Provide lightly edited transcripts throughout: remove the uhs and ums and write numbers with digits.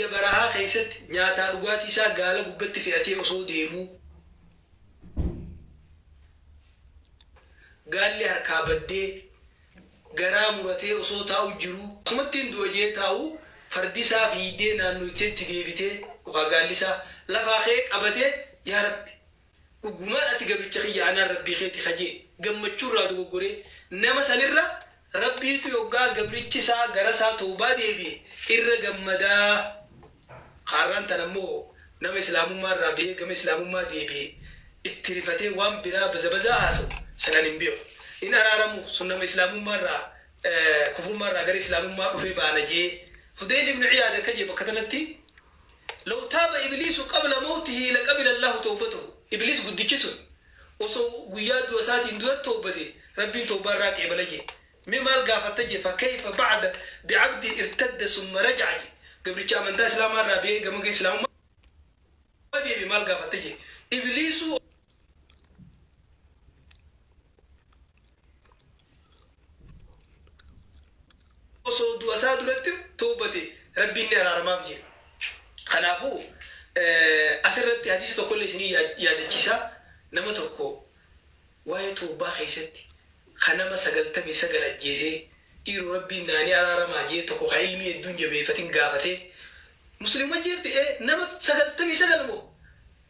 Barahaa keessatti nyaataa dhugaatii isaa gaala gubbatti fe'atee osoo deemuu gaalli harkaa baddee garaa muratee osoo taa'u jiruu asumatti hin du'a jee taa'u fardi isaa fiigdee naannoytee itti deebitee yookaan gaalli isaa lafaa ka'ee qabatee, yaa Rabbi, dhugumaan ati gabricha kiyya, anaan Rabbii keeti ka jee gammachuu irraa dogoggoree nama sanirra Rabbiitu yoggaa gabrichi isaa gara isaa tawbaa deebi'e irra gammadaa. Kaarraan tana immoo nama islaamummaa irraa bahee gama islaamummaa deebi'e itti rifatee waan biraa bazabazaa haasawu sanan hin beeku. Hin araaramuuf sun nama islaamummaa irraa, kufrummaa irraa gara islaamummaa dhufee baana jee. Fudeyl ibnu Iyaad akka jee bakka tanatti, law taaba ibliisu qabla mawtihi laqabila Allaahu tawbatahu. Ibliis guddichi sun osoo guyyaa du'a isaatiin duratti tawbate Rabbiin tawbaa irraa qeebala jee. Mee maal gaafatta jee, fakayfa ba'da bi'abdin irtadda summa raja'a jee. Gabricha amantaa islaamaa irraa bahee gama islaamummaa deebi'e maal gaafatta jee. Ibliisuu osoo du'a isaa duratti tawbate Rabbiin ni araaramaaf jee. Kanaafuu asirratti hadiisa tokkollee isinii yaadachiisa. Nama tokko waa'ee tawbaa keessatti ka nama 99 ajjeesee, dhiiroo Rabbiin naa ni araaramaa jee tokko ka ilmii hedduun jabeeffatin gaafatee, muslim ajjeefte ee nama 99 moo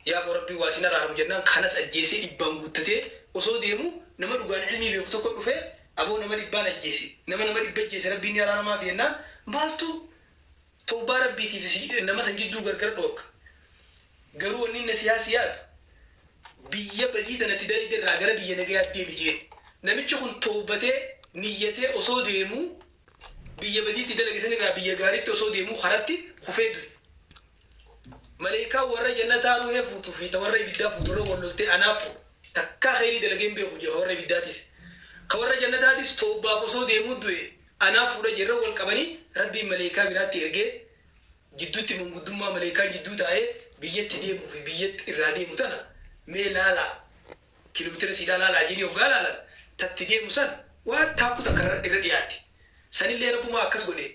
yaa boo Rabbiin waa sin araaramu jennaan kanas ajjeesee dhibbaan guuttatee osoo deemu nama dhugaan ilmii beeku tokko dhufee, aboo nama dhibbaan ajjeese, nama nama dhibba ajjeese Rabbiin ni araaramaaf jennaan, maaltu tawbaa Rabbiitiif nama san jidduu gargar dhoorka? Garuu wanni nasihaa si yaadu biyya badii tanatti dalayde irraa gara biyya nagayaatti deemi jeen. Namichi kun tawbatee niyyatee osoo deemuu biyya badiitti dalage san irraa biyya gaariitti osoo deemuu karatti kufee du'e. Maleykaan warra jannataa ruhee fuutuu fi ta warra ibiddaa fuutu irra wal loltee anaaf fuudha. Takkaa kheyrii dalagee hin beeku jee ka warra ibiddaatis. Ka warra jannataatis tawbaaf osoo deemuu du'e anaaf fuudha jee irra wal qabanii Rabbiin maleykaa biraatti ergee jidduutti manguddummaa maleykaan jidduu taa'ee biyyatti deemuu fi biyyatti irraa deemu tana mee laalaa, kiiloomeetira isiidhaa laalaa jeeni hoggaa laalan tatti deemu san waa taakkuu takka irra dhiyaatti. Sanillee Rabbumaa akkas godhe,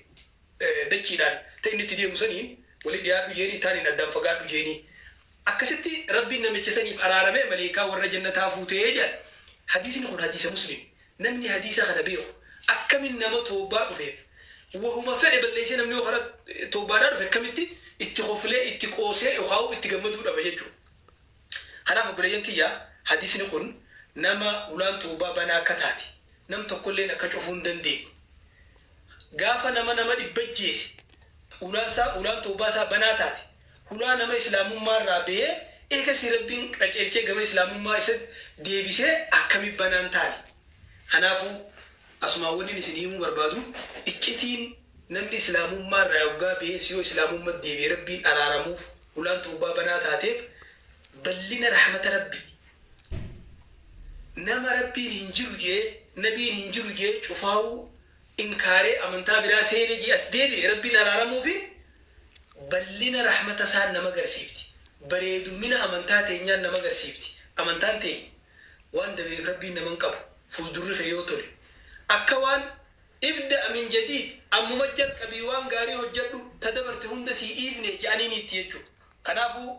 dachiidhaan ta inni itti deemu saniin wali dhiyaadhu jeeni, taaniin addaan fagaadhu jeeni. Akkasitti Rabbiin namicha saniif araaramee maleykaa warra jannataa fuutee jedhan. Hadiisni kun hadiisa Muslim. Namni hadiisa kana beeku akkamin nama tawbaa dhufeef wahuma fedhe balleessee namni yoo kara tawbaadhaa dhufe akkamitti itti koflee itti qoosee yookaan itti gammaduu dhaba jechuudha. Kanaaf obboleeyyan kiyya, hadiisni kun nama ulaan tawbaa banaa akka taate nam tokkolleen akka cufuu hin dandeenye, gaafa nama nama dhibba ajjeese ulaan isaa ulaan tawbaa isaa banaa taate, hulaa nama islaamummaa irraa bahee eegasii Rabbiin qaceelchee gama islaamummaa isa deebisee akkami banaan taane? Kanaafuu asumaan wannin isin himuu barbaadu, iccitiin namni islaamummaa irraa yoggaa bahees yoo islaamummatti deebi'e Rabbiin araaramuuf hulaan tawbaa banaa taateef ballina rahmata Rabbii. Nama Rabbiin hin jiru je'ee, nabiin hin jiru je'ee cufaawuu inkaaree amantaa biraa seene je'ee as deebi'e Rabbiin araaramuufi ballina rahmata isaan nama garsiifti. Bareedummina amantaa teenyaan nama garsiifti. Amantaan teenya waan dabreef Rabbiin nama hin qabu. Fuuldurri kee yoo tole akka waan ibda'a min jadiid, ammuma jalqabii waan gaarii hojjadhu, ta dabarte hunda sii dhiifne je'aniiniitti jechuudha. Kanaafuu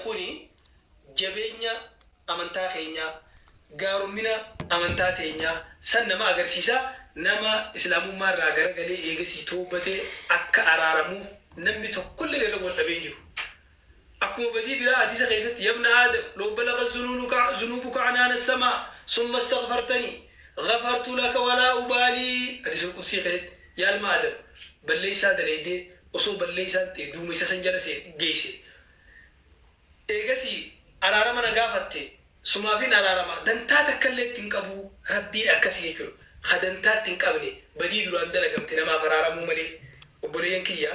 kuni jabeenya amantaa keenyaa, gaarummina amantaa teenyaa san nama agarsiisa. Nama islaamummaa irraa garagalee eegasii tawbatee akka araaramuuf namni tokkolleen irra wal dhabee hin jiru. Akkuma badii biraa hadiisa keessatti, yabna Aadam law balagat zunuubuka anaana samaa summa istaghfartanii ghafartu laka walaa ubaalii. Hadiisul qudsii keessatti, yaa ilma Aadam, balleessaa dalaydee osoo balleessaan tee duumessa san jala geesse eegasii araarama na gaafatte sumaafin araarama, dantaa takkallee itti hin qabu. Rabbiin akkasii jechuudha, ka dantaa itti hin qabne badii duraan dalagamte namaaf araaramuu malee. Obboleeyyan kiyya,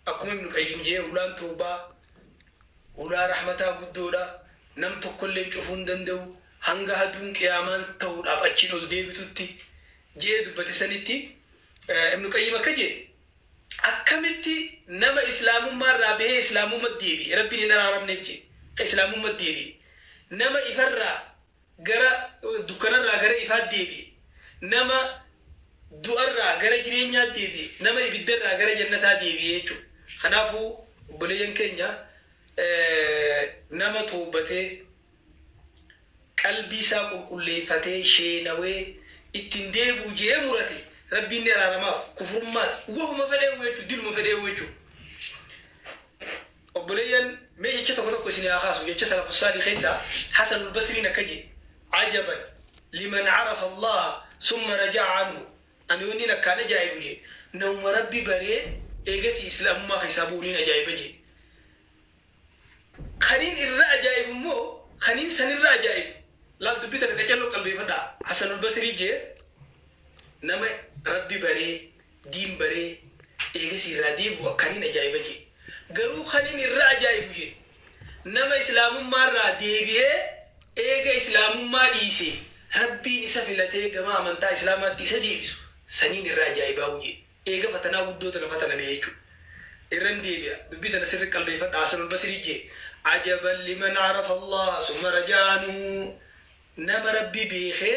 akkuma Ibnu Qayyim je'e hulaan tawbaa hulaa rahmataa guddoodha, nam tokkolleen cufuu hin danda'u hanga haduun qiyaamaan tahuudhaaf achiin ol deebitutti je'ee dubbate sanitti, Ibnu Qayyim akka je'e akkamitti nama islaamummaa irraa bahee islaamummatti deebi'e Rabbiin hin araaramneef je'e? Ka islaamummatti deebi'e, nama ifarraa gara dukkanarraa gara ifaatti deebi'e, nama du'arraa gara jireenyaatti deebi'e, nama ibiddarraa gara jannataa deebi'e jechuudha. Kanaafuu obboleeyyan keenya, nama toobatee, qalbii isaa qulqulleeffatee, sheenawee ittiin deebi'u je'ee murate, Rabbiin ni araaramaaf. Kufrummaas wahuma fedheewu jechuu, diluma fedheewu jechuu. Obboleeyyan, mee jecha tokko tokko isin haa kaasu. Jecha salafussaalii keessaa Hasanul Basriin akka jee: "Ajaban liman carafa Allaha summa raja'a anhu." Ani wanniin akkaan ajaa'ibu jee, namuma Rabbi baree eegasii Islaamummaa keessaa bu'uuniin ajaa'iba jee. Kaniin irra ajaa'ibu immoo, kaniin sanirra ajaa'ibu, laal, dubbii tana qacalloo qalbeeffadhaa. Hasanul Basrii jee, nama Rabbi baree, diin baree, eegasii irraa deebi'u akkaniin ajaa'iba jee. Garuu kaniin irra ajaa'ibu jee, nama Islaamummaarraa deebi'ee, eega Islaamummaa dhiisee, Rabbiin isa filatee gama amantaa Islaamaatti isa deebisu, saniin irra ajaa'ibaa'u jee. Eega fatanaa guddoo tana fataname jechuu. Irran deebi'a, dubbii tana sirri qalbeeffadha. Hasanul Basrii jee: "Ajaban liman carafa Allaha summa raja'a anhu." Nama Rabbi beekee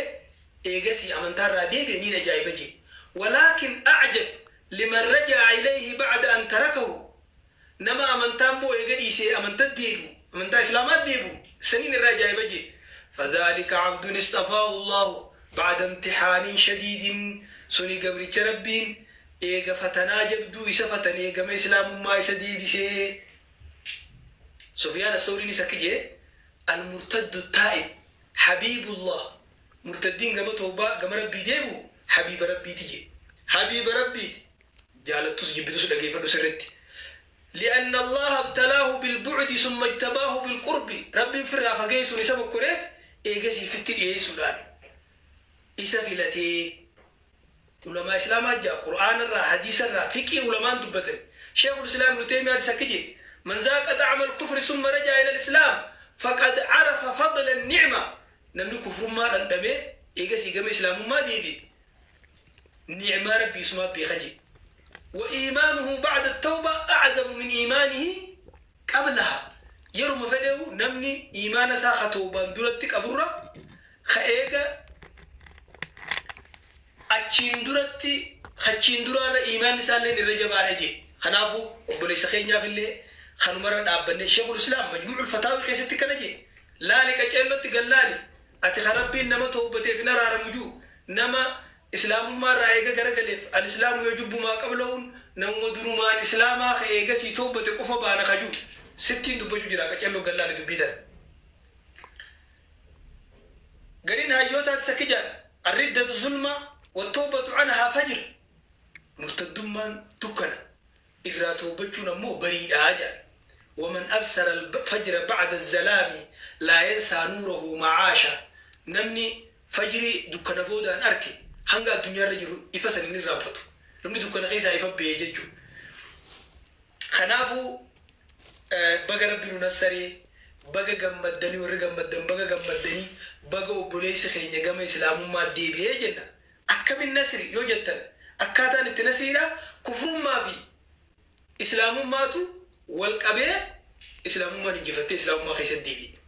eegasii amantaarraa deebi'e niin ajaa'iba jee. "Walaakin acjab liman raja'a ilayhi bacda an tarakahu." Nama amantaa immoo eega dhiisee amanta deebi'u, amantaa Islaamaa deebi'u, saniin irra ajaa'iba jee. "Fadhalika cabdun istafaahu Allahu bacda imtixaanin shadiidin." Suni gabricha Rabbiin eega fatanaa jabduu isa fatanee gama Islaamummaa isa deebisee. Sufyaan Assawriinis akki jee: "Almurtaddu taa'ib habiibullah." Murtaddiin gama tawbaa, gama Rabbii deebi'u habiiba Rabbiiti jee. Habiiba Rabbiiti. Jaalattus jibbitus dhageeffadhu sirritti. "Li'anna Allaha ibtalaahu bilbu'di summa ijtabaahu bilqurbi." Rabbiin firraa fageessuun isa mokkoreet, eegasii fitti dhiyeessuudhaan isa filatee. Ulamaa Islaamaa jaa, Qur'aanarraa, hadiisarraa, fiqii ulamaan dubbatan. Sheekul Islaam Ibnu Teymiyaatis akki jee: "Man zaaqa xacma alkufri summa raja'a ila alislaam faqad carafa fadla annicma." Namni kufrummaa dhandhamee eegasii gama Islaamummaa deebi'e, nicmaa Rabbii isumaa beeka jee. "Wa iimaanuhu bacda attawba aczamu min iimaanihi qablaha." Yeruma fedhehu namni iimaana isaa ka tawbaan duratti qaburra ka eega achiin duratti, achiin duraarra iimaanni isaalleen irra jabaadha jee. Kanaafuu obboleessa keenyaaf illee kanumarra dhaabbanne, Sheekul Islaam Majmuucul Fataawii keessatti kana jee. Laali, qaceellotti gallaali. Ati ka Rabbiin nama tawbateef hin araaramu juu, nama Islaamummaa irraa eega garagaleef, "Alislaamu yajubbu maa qablahuun," namuma durumaan Islaamaa ka eegasii tawbate qofa baana ka juu, sittiin dubbachuu jira. Qaceelloo gallaali dubbii tana. Gariin hayyootaatti sakki jaan: "Arriddatu zulma wattawbatu anhaa fajr." Murtaddummaan dukkana, irraa tawbachuun ammoo bariidhaa jaan. "Waman absara alfajra bacda zalaami laa yansaa nuurahu macaasha." Namni fajrii dukkana boodaan arke hanga addunyaarra jiru ifa san hin irraanfatu. Namni dukkana keessaa ifa ba'e jechuu. Kanaafuu baga Rabbi nu nassaree, baga gammaddanii, warri gammaddan baga gammaddanii, baga obboleessi keenya gama Islaamummaa deebi'ee jenna. Akkamin nasri yoo jettan, akkaataan itti nasriidha, kufrummaa fi Islaamummaatu wal qabee, Islaamummaan injifattee Islaamummaa keessatti deebi'e.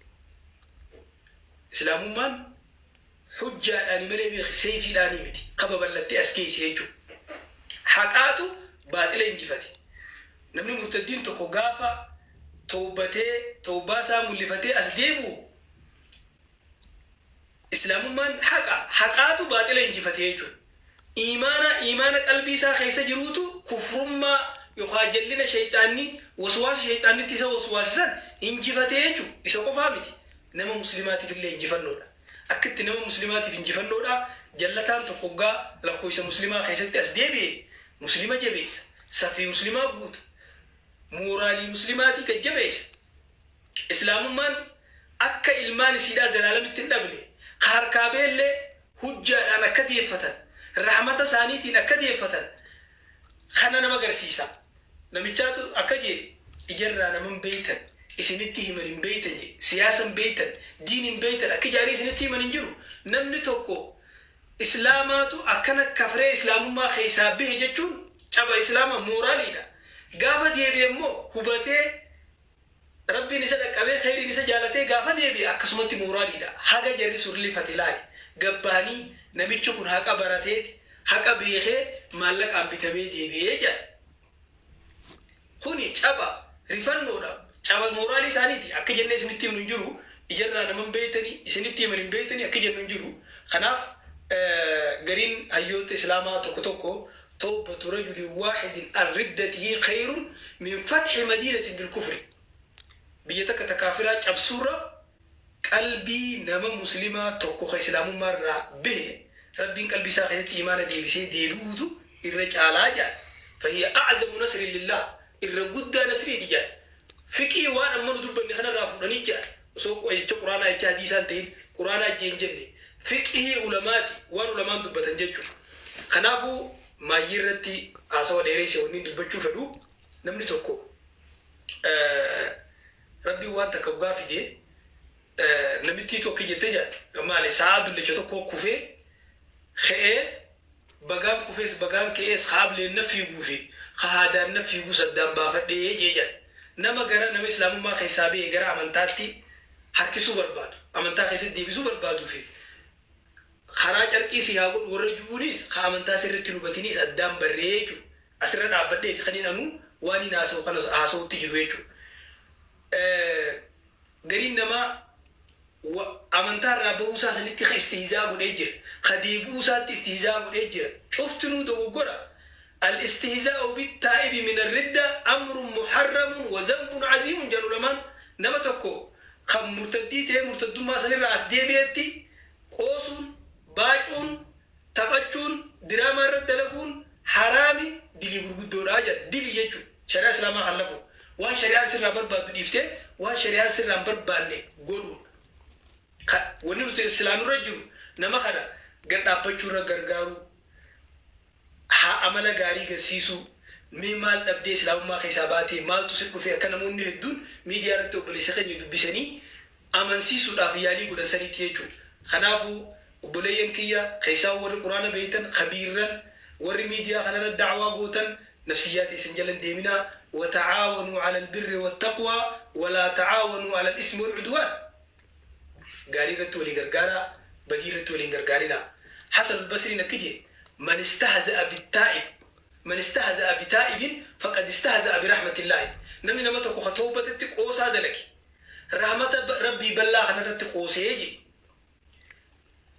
Islaamummaan hujjaadhaani malee, beeki, seefiidhaanii miti ka babal'attee as geesse jechuudha. Haqaatu baaxila injifate. Namni murtaddiin tokko gaafa tawbatee, tawbaa isaa mul'ifatee as deebi'u, Islaamummaan haqa, haqaatu baaxila injifate jechuudha. Iimaana qalbii isaa keessa jiruutu kufrummaa yookaan jallina shayxaanni, waswaasa shayxaannitti isa waswaasisan injifatee jechuudha. Isa qofaa miti. Nama Muslimaatiif illee injifannoodha. Akka itti nama Muslimaatiif injifannoodha. Jallataan tokko gaa lakkoofsa Muslimaa keessatti as deebi'e, Muslima jabeessa. Safii Muslimaa guuta. Mooraalii Muslimaatii gad jabeessa. Islaamummaan akka ilmaan isiidhaa zalaalamitti hin dhabne, harkaa beellee hujjaadhaan akka deeffatan, rahmata isaaniitiin akka deeffatan kana nama agarsiisa. Namichaatu akka jee: "Ijarraa naman beeytan, isinitti himan hin beeytan," jee. "Siyaasan beeytan, diin hin beeytan, akka jaanii isinitti himan hin jiru. Namni tokko Islaamaatu akkana kafree Islaamummaa keessaa bahe jechuun caba Islaama mooraaliidha. Gaafa deebi'e immoo hubatee, Rabbiin isa dhaqqabee, kheyriin isa jaalatee gaafa deebi'e akkasumatti mooraaliidha. Haga jarri surlifate laali. Gabbaanii namichi kun haqa baratee, haqa beekee, maallaqaan bitamee deebi'ee jedha. Kuni caba rifannoodha, caba mooraalii isaaniiti. Akka jennee isinitti himnu hin jiru, ijarraa naman beeytanii isinitti himan hin beeytanii akka jennu hin jiru. Kanaaf gariin hayyoota islaamaa tokko tokko tawbatu rajulin waahidin an riddatihi khayrun min fathi madiinatin bilkufri, biyya takka ta kaafiraa cabsuurra qalbii nama muslimaa tokko ka islaamummaa irraa bahe Rabbiin qalbii isaa keessatti iimaana deebisee deebi'uutu irra caalaa jedhan. Fahiya a'zamu nasrin lillaah, irra guddaa nasriiti jedhan. Fiqhii waan amma nu dubbanne kanarraa fuudhanii jedhan. Osoo jecha quraanaa jecha hadiisaa hin ta'in, quraanaa jee hin jenne, fiqhii ulamaati, waan ulamaan dubbatan jechuudha. Kanaafuu maayyii irratti haasawa dheereesse wanniin dubbachuu fedhu, namni tokko Rabbiin waan takka hoggaa fide, namittiitu akki jette jedhan, maali sa'aa dullacha tokko kufee ka'ee, bagaan kufees bagaan ka'ees, ka ableen na fiiguu fi ka haadaan na fiiguus addaan baafadhee jee jedhan. Nama gara nama islaamummaa keessaa ba'e gara amantaatti harkisuu barbaadu, amantaa keessatti deebisuu barbaaduu fi karaa carqii si haa godhu warra ju'uunis, ka amantaa sirriitti hin hubatiniis addaan barree jechuudha. Asirra dhaabbadheeti kaniin anuu waan hin haasa'u kana haasa'utti jiru jechuudha. Gariin namaa amantaa irraa bahuu isaa sanitti ka istihzaa godhee jira. Ka deebi'uu isaatti istihzaa godhee jira. Cuftinuu dogoggora. Al-istihzaa'u bit-taa'ibi min ar-ridda amrun muharramun wa zambun aziimun jedhan ulamaan. Nama tokko kan murtaddii ta'ee murtaddummaa sanirraa as deebi'etti qoosuun, baacuun, taphachuun, diraamaa irratti dalaguun haraami, dilii gurguddoodha jedhan. Dilii jechuun shari'aa islaamaa kan lafu, waan shari'aan sirraa barbaaddu dhiiftee waan shari'aan sirraa hin barbaanne godhuudha. Ka wanni nuti silaa nurra jiru nama kana gad dhaabbachuu irra gargaaruu, haa amala gaarii garsiisuu, mee maal dhabdee islaamummaa keessaa baatee, maaltu si dhufe, akka namoonni hedduun miidiyaa irratti obboleessa keenya dubbisanii amansiisuudhaaf yaalii godhan sanitti jechuudha. Kanaafuu obboleeyyan kiyya, keessaa warri quraana beeytan, kabiirran warri miidiyaa kanarra da'waa gootan, nafsiyyaa teessan jala hin deeminaa. Wata'aawanuu alal birri wattaqwaa walaa ta'aawanuu alal ismi wal udwaan. Gaarii irratti walii gargaaraa, badii irratti walii hin gargaarinaa. Hasan al-Basriin akki jee, man istahza'a bittaa'ib, man istahza'a bitaa'ibin faqad istahza'a birahmatillaahi. Namni nama tokko ka tawbatetti qoosaa dalage, rahmata Rabbii bal'aa kana irratti qoosee jee.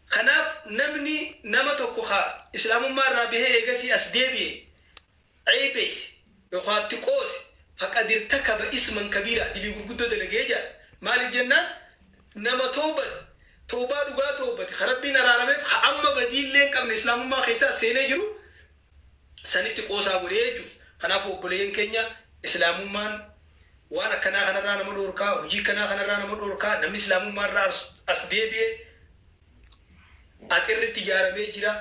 Kanaaf namni nama tokko ka islaamummaa irraa bahee eegasii as deebi'e ceeybeyse yookaa itti qoose, faqad irtakaba isman kabiiraa, dilii gurguddoo dalagee jedhan. Maaliif jennaan, nama towbate, towbaa dhugaa towbate, ka Rabbiin araarameef, ka amma badiillee hin qabne islaamummaa keessa as seenee jiru sanitti qoosaa godhee jechuudha. Kanaafuu obboleeyyan keenya, islaamummaan waan akkanaa kanarraa nama dhoorkaa, hojii akkanaa kanarraa nama dhoorkaa. Namni islaamummaa irraa as deebi'e axirritti ijaaramee jira,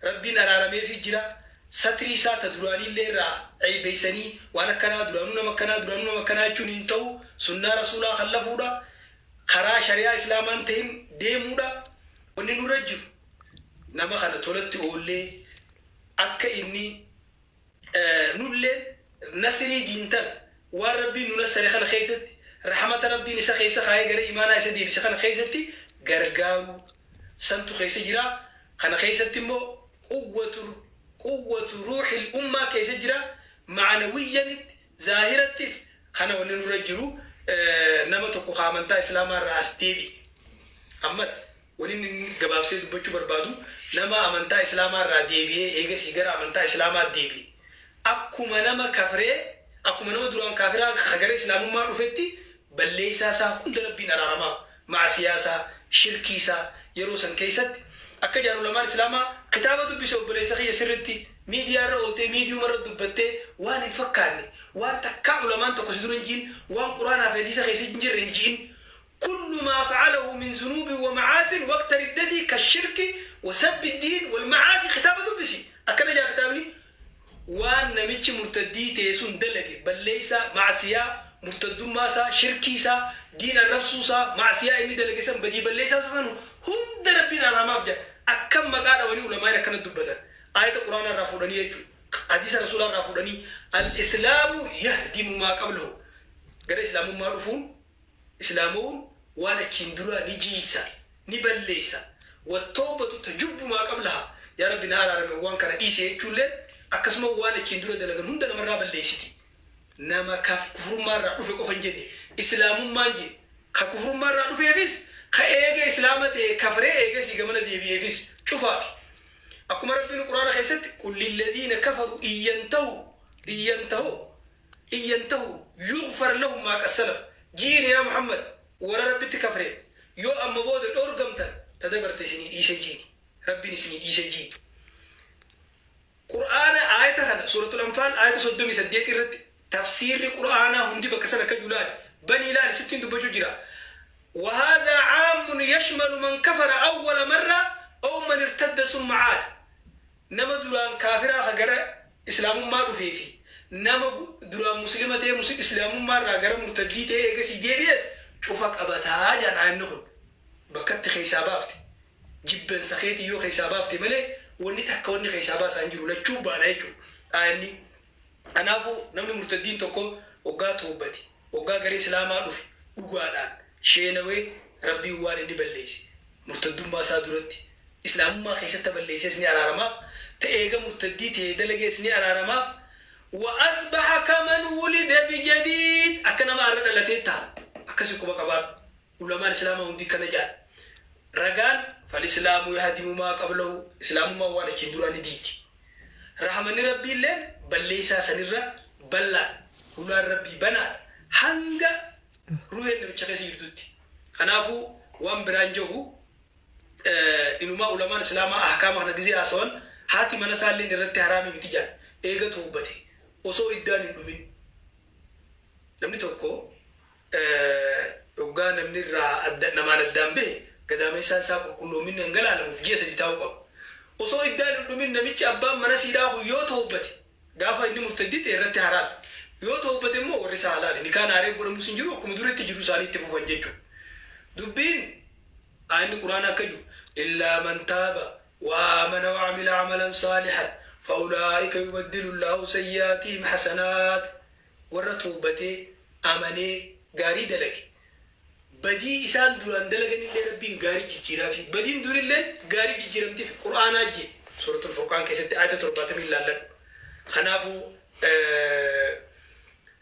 Rabbiin araarameefii jira. Satrii isaa ta duraaniillee irraa ceeybeysanii waan akkanaa duraanuu nama akkanaa duraanuu nama akkanaa jechuun hin ta'u. Sunnaa rasuulaa khallafuudha, karaa shari'aa islaamaa hin tahin deemuudha. Wanni nurra jiru nama kana tolatti oollee akka inni nulleen nasrii diin tana, waan Rabbiin nu nassare kana keessatti, rahmata Rabbiin isa keessa kaayee gara iimaanaa isa deebise kana keessatti gargaaruu santu keessa jira. Kana keessatti immoo quwwatu quwwatu ruuhil ummaa keessa jira, ma'anawiyyanitti zaahirattis. Kana wanni nurra jiru, nama tokko ka amantaa islaamaa irraa as deebi'e, ammas wanni inni gabaabsee dubbachuu barbaadu, nama amantaa islaamaa irraa deebi'ee eegasii gara amantaa islaamaa deebi'e, akkuma nama kafree, akkuma nama duraan kaafiraa ka gara islaamummaa dhufetti balleessaa isaa hunda Rabbiin araaramaaf, ma'asiyaa isaa, shirkii isaa yeroo san keessatti. Akka jedhan ulamaan islaamaa, kitaaba dubbisi obboleessa kiyya sirritti, miidiyaa irra ooltee miidiyuma irra dubbattee waan hin fakkaanne, waan takkaa ulamaan tokko si dura hin ji'in, waan quraanaa fi hadiisa keessa hin jirre hin ji'in. Kullu maa fa'alahu min zunuubin wa ma'aasin waqta riddatii kashirki wa sabbi diin wal ma'aasi. Kitaaba dubbisi, akkana jedha kitaabni: waan namichi murtaddii ta'e sun dalage, balleessaa, ma'asiyaa, murtaddummaa isaa, shirkii isaa, diin arrabsuu isaa, ma'asiyaa inni dalage san, badii balleessaa isaa san hunda Rabbiin araaramaaf jedha. Akkam maqaa dhawanii ulamaa'in akkana dubbatan? Aayata quraanaa irraa fuudhanii jechuudha, hadiisa rasuulaa irraa fuudhanii. Al-islaamu yahdimu maa qablahu, gara islaamummaa dhufuun, islaamawuun waan achiin duraa ni jiiysa, ni balleeysa. Wattawbatu tajubbu maa qablaha, yaa Rabbi na araarami waan kana dhiise jechuulleen akkasuma waan achiin dura dalagan hunda namarraa balleeysiti. Nama kaf kufrummaa irraa dhufe qofa hin jenne. Islaamummaan jee. Ka kufrummaa irraa dhufeefis, ka eega Islaama ta'e kafree eegasii gamana deebi'eefis cufaafi. Akkuma Rabbiin Qur'aana keessatti qul lilladiina kafaru in yantahu in yantahu in yantahu yughfar lahum maa qad salaf ji'iin yaa Muhammad warra Rabbitti kafreen yoo amma booda dhoorgamtan ta dabarte isinii dhiise ji'iini. Rabbiin isinii dhiise ji'iini. Qur'aana aayata kana suuratul anfaal aayata 38 irratti tafsiirri qur'aanaa hundi bakka san akka jiru laali banii laali sittiin dubbachuu jira wahaazaa caammun yashmalu man kafara awwala marra aw man irtadda summa caada nama duraan kaafiraa ka gara islaamummaa dhufee fi nama duraan muslima ta'ee islaamummaa irraa gara murtaddii ta'ee eegasii deebi'es cufa qabataa jedhan aayanni kun bakkatti keessaa baafte jibbansa keetiin yoo keessaa baafte malee wanni takka wanni keessaa baasaa hin jiru lachuu baana jechuudha aayanni. Kanaafuu namni murtaddiin tokko hoggaa towbate, hoggaa gara islaamaa dhufe dhugaadhaan sheenawee Rabbiin waan inni balleeyse murtaddummaa isaa duratti islaamummaa keessatti ta balleeysees ni araaramaaf, ta eega murtaddii tahee dalagees ni araaramaaf, Wa asbaha kaman wulida bijadiid akka nama arra dhalatee taha. Akkasi quba qabaadhu. Ulamaan islaamaa hundi akkana ja'an. Ragaan, Fal-islaamu yahdimu maa qablahu, Islaamummaan waan achiin duraa ni diigdi. Rahmanni Rabbiilleen balleeysaa sanirra bal'aadha. Hulaan Rabbii banaadha hanga ruheen namicha keessa jirtutti. Kanaafuu waan biraa hin jahu. Inumaa ulamaan islaamaa ahkaama kana gizee haasawan haati mana isaalleen irratti haraamii miti ja'an. Eega towbatee osoo iddaan hin dhumin. Namni tokko Hoggaa namni irraa adda namaan addaan bahe gadaameessaan isaa qulqulloominni hanga laalamuuf ji'a sadi taa'uu qaba. Osoo iddaan hin dhumin namichi abbaan mana siidhaa kun yoo towbate gaafa inni murtaddii ta'e irratti haraami. Yoo towbate immoo warri isaa halaali. Nikaan haaree godhamus hin jiru akkuma duritti jiruu isaanii itti fufan jechuudha. Dubbiin Aayanni Qur'aanaa akka jedhu illaa man taaba wa aamana wa amila amalan saalihan fa ulaa'ika yubaddilu Allaahu sayyi'aatihim hasanaat Warra towbatee, amanee, gaarii dalage, badii isaan duraan dalaganillee Rabbiin gaarii jijjiiraafii, badiin durilleen gaarii jijjiiramtiif Qur'aanaa jee Suuratul Furqaan keessatti aayata 70 laalladhu. Kanaafuu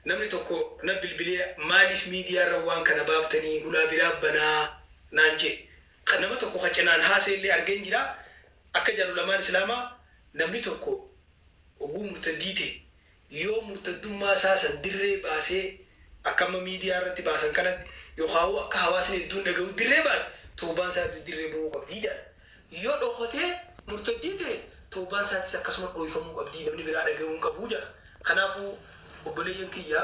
namni tokko na bilbilee maaliif miidiyaarra waan kana baaftanii hulaa biraa banaa naan jee. Nama tokko ka cinaan haasa'ellee argeen jira. Akka jedhan ulamaan Islaamaa namni tokko hogguu murtaddii ta'e Yoo murtaddummaa isaa san dirree baasee akka amma miidiyaa irratti baasan kanatti yookaahuu akka hawaasni hedduun dhagahutti dirree baase towbaan isaatis dirree bahuu qabdi jedhan. Yoo dhokatee murtaddii tahe towbaan isaatis akkasuma dhooyfamuu qabdi namni biraa dhagahuu hin qabu jedhan. Kanaafuu obboleeyyan kiyya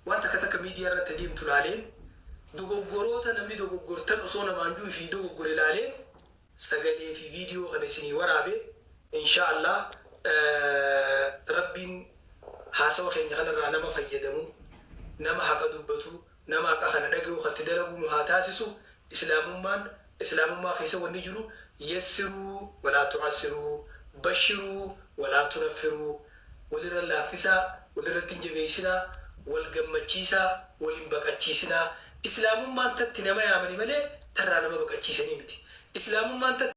waan takka takka miidiyaa irratti adeemtu laaleen dogoggoroota namni dogoggortan osoo namaan ju'u ifii dogoggore laaleen sagalee fi video kana isinii waraabe insha Allah Rabbiin haasawa keenya kanarraa nama fayyadamu nama haqa dubbatu nama haqa kana dhagahu ka itti dalagu nu haa taasisu Islaamummaan Islaamummaa keessa wanni jiru yassiruu walaa tu'assiruu bashiruu walaa tunaffiruu walirra laaffisaa walirratti hin jabeessinaa wal gammachiisaa wal hin baqachiisinaa Islaamummaan tatti nama yaamani malee tarraa nama baqachiisanii miti. Islaamummaan tatti.